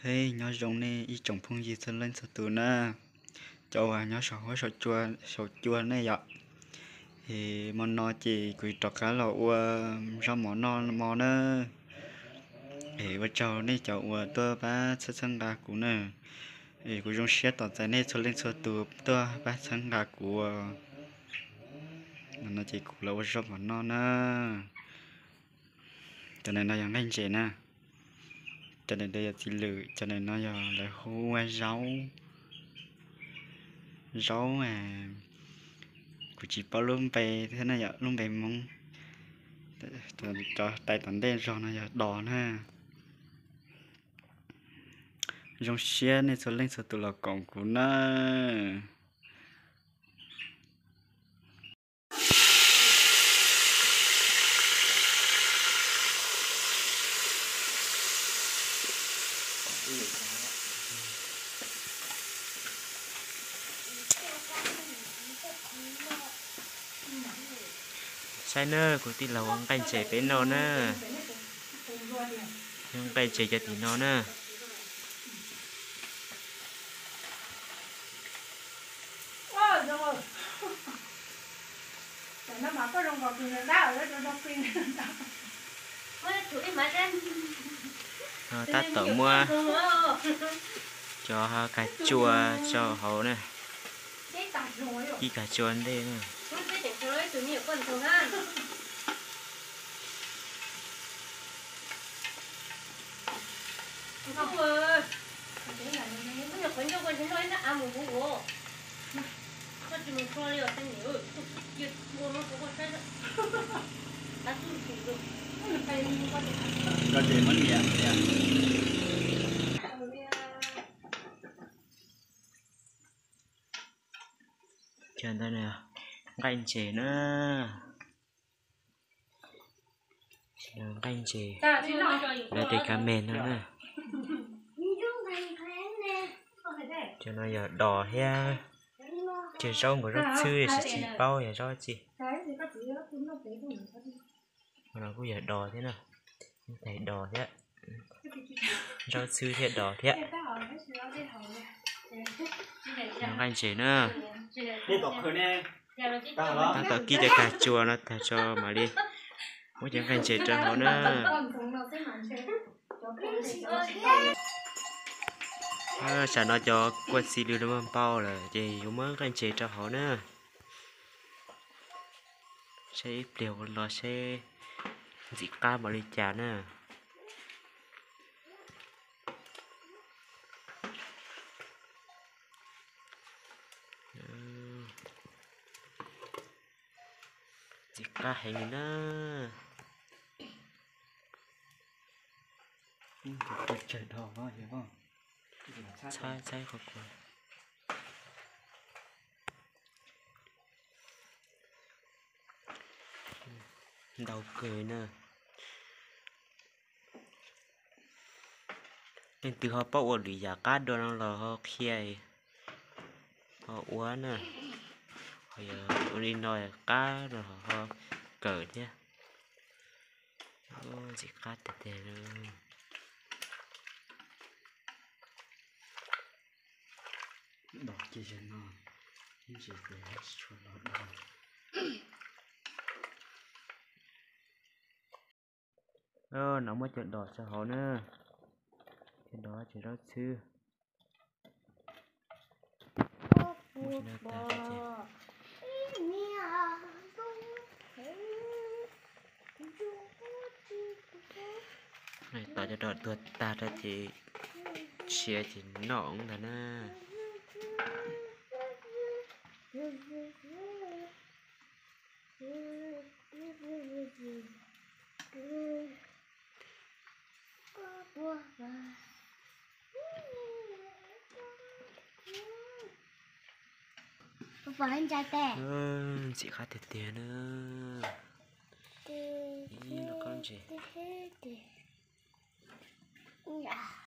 Hej, nyob zoo nej ib tsoom phooj ywg txhua leej txhua tus na, cov uas nyob saum huab saum cua nej yom. Es hmo no ces kuv rov qab los ua zaub mov noj mov na. Es ua tsaug nej cov uas tuaj pab txhawb txhawb nqa kuv na. Es kuv zoo siab tos txais nej txhua leej txhua tus tuaj pab txhawb nqa kuv. No ces kuv los ua zaub mov noj na. Cov ntawm no yog nqaij ntses na. Cov ntawm no yog txiv lwm, cov ntawm no yog lawv hu ua zaub. Zaub, kuv tsis paub lub npe thiab na, yog lub npe Hmoob. Cov tais tom ntej zog no yog dos na. Zoo siab nej txhua leej txhua tus los koom kuv na. Saib na, kuv tij laug ua nqaij ntses peb noj na. Nqaij ntses cov tim no na. Tab tom muab cov kag tsua tso hauv na, ib kag tsua ntej na. Cov ntawd nqaij ntses na. Nqaij ntses, lawv tes kav mem no na. Cov no yog dos thiab. Cog zaub nkaus zaub txhwb tsis tsis paub yog zaub tsi. Qhov no kuj yog dos thiab na. Tais dos thiab. Zaub txhwb thiab dos thiab. Nqaij ntses na. Tab tom kib cov kag tsua no tag tso mam li muab cov nqaij ntses rau hauv na. Tsam no cov kua txiv lws no muaj npau lawm ces yuav muab nqaij ntses rau hauv na. Saib ib pliag los seb ntxim qab npaum li cas na. Ntxim qab heev li na. Txhaib txhaib qhov kuv ntau kawg na. Leej twg ho paub ua lwm yam qab dua no los ho qhia ho ua na. Ho yog ua li no qab no ho kawm thiab. Ntxim qab tiag tiag li. No muab cov dos tso hauv na. Cov dos ces zaub txhwb. Tos cov dos tuag tag rau ces tsiav ces noj ntag na. Ntxim qab tiag tiag na. Ib lub kob ntses.